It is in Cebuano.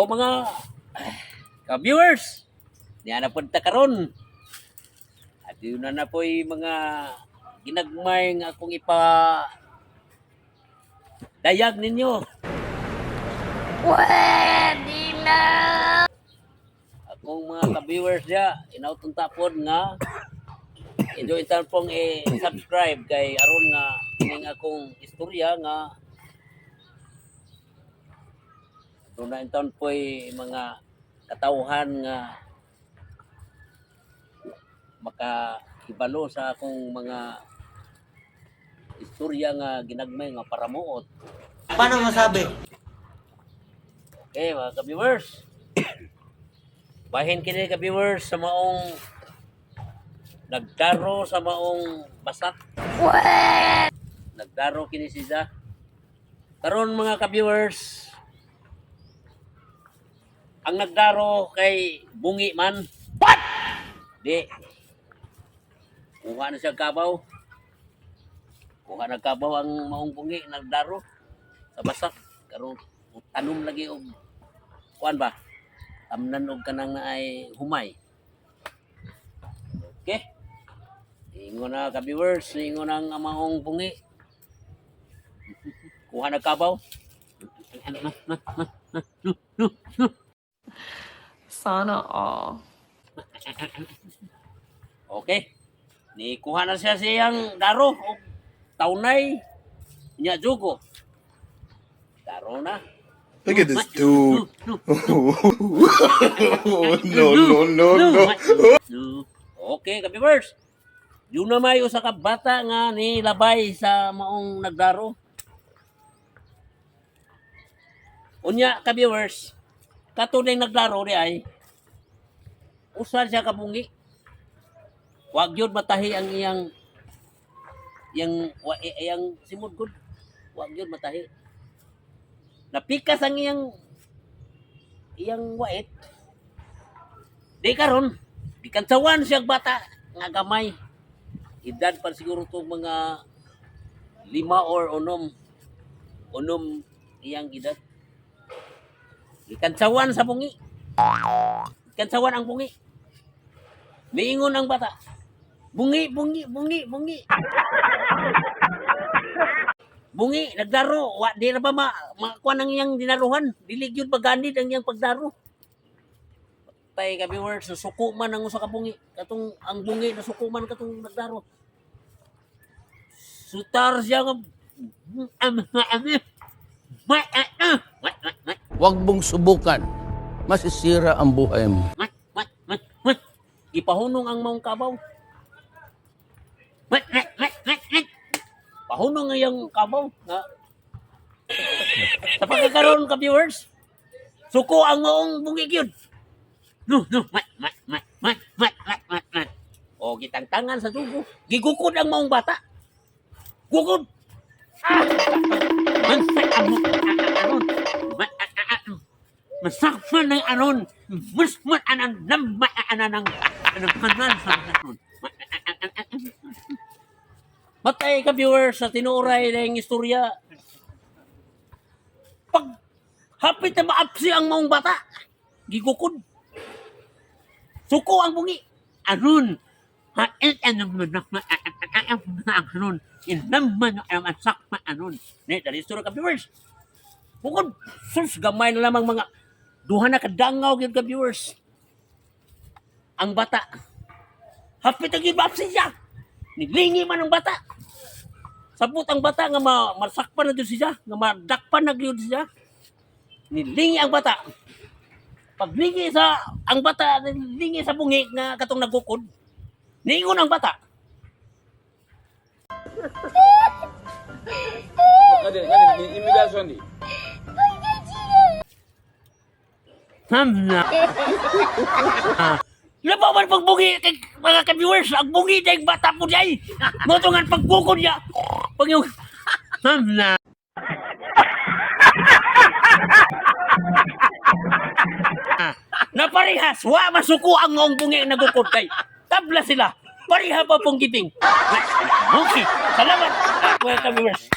O mga ka-viewers, niya na punta karon. At yun na na po'y mga ginagmay nga akong ipa dayag ninyo. Pwede na! Akong mga ka-viewers diya, inautong tapon nga enjoy taon pong i-subscribe kay aron nga kining akong istorya nga doon na taon po'y mga katawhan nga makahibalo sa akong mga istorya nga ginagmay nga paramuot. Paano masabi? Okay, mga ka-viewers. Bahin kini ka-viewers sa maong nagdaro sa maong basak. Nagdaro kini siya. Karon mga ka-viewers, ang nagdaro kay bungi man. What? Di. Kuha na siya kabaw. Kuha na kabaw ang maong bungi nagdaro sa basak. Karon tanom lagi og kuan ba? Tamnan og kanang ay humay. Okay. Ingon na ka viewers, ingon ang amaong bungi. Kuha na kabaw. Sana all. Okay. Ni kuha na siya siyang daro og taunay nya jugo. Daro na. Look at this dude. No, no, no, no. Okay, ka viewers. Yun na may usa ka bata nga ni labay sa maong nagdaro. Unya ka viewers, katunay nagdaro di ay usa siya kabungi. Wag yun matahi ang iyang iyang simod gud. Wag yun matahi. Napikas ang iyang iyang wait. Di karon, gikansawan siya bata nga gamay. Edad pa siguro tong mga 5 or 6. Unom iyang edad. Gikansawan sa bungi. Gikansawan ang bungi. Miingon ang bata. Bungi, bungi, bungi, bungi. Bungi, nagdaro. Wa, di na ba makuha ng iyang dinaruhan? Dili gyud maganid ang iyang pagdaro. Tay ka viewers, nasuko man ang usa ka bungi. Katong ang bungi nasuko man katong nagdaro. Sutar siya nga. Huwag mong subukan. Masisira ang buhay mo. Gipahunong ang maong kabaw. Pahunong ang iyang kabaw. Nga. Sa pagkakaroon ka viewers, suko ang maong bungi gyud. No, no, mat, mat, mat, mat, mat, mat, mat, mat. O, gitangtangan sa dugo. Gigukod ang maong bata. Gukod! Ah! Masakman ng anon. Masman anan nama anan ang kanan sa anon. Matay ka viewers sa tinuray na yung istorya. Pag hapit na maapsi ang maong bata, gigukod. Suko ang bungi. Anon. Hait anong manak anon. Inaman ang asak anon. Ne, dali istorya ka viewers. Bukod, sus, gamay na lamang mga duha na kadangaw gyud ka viewers. Ang bata. Hapit ang gyud maapsi siya. Nilingi man ang bata. Sabot ang bata nga masakpan na gyud siya, nga madakpan na gyud siya. Nilingi ang bata. Paglingi sa ang bata, nilingi sa bungi nga katong nagukod. Niingon ang bata. Immigration di. Hamna. Labaw man pagbungi kay mga ka-viewers, ang bungi dahil bata po niya ay. Motungan pagbukod niya. Pag yung Hamna. Naparehas, wa masuko ang maong bungi ang nagukod kay. Tabla sila. Pareha pa pong gibing. Okay, salamat mga ka-viewers.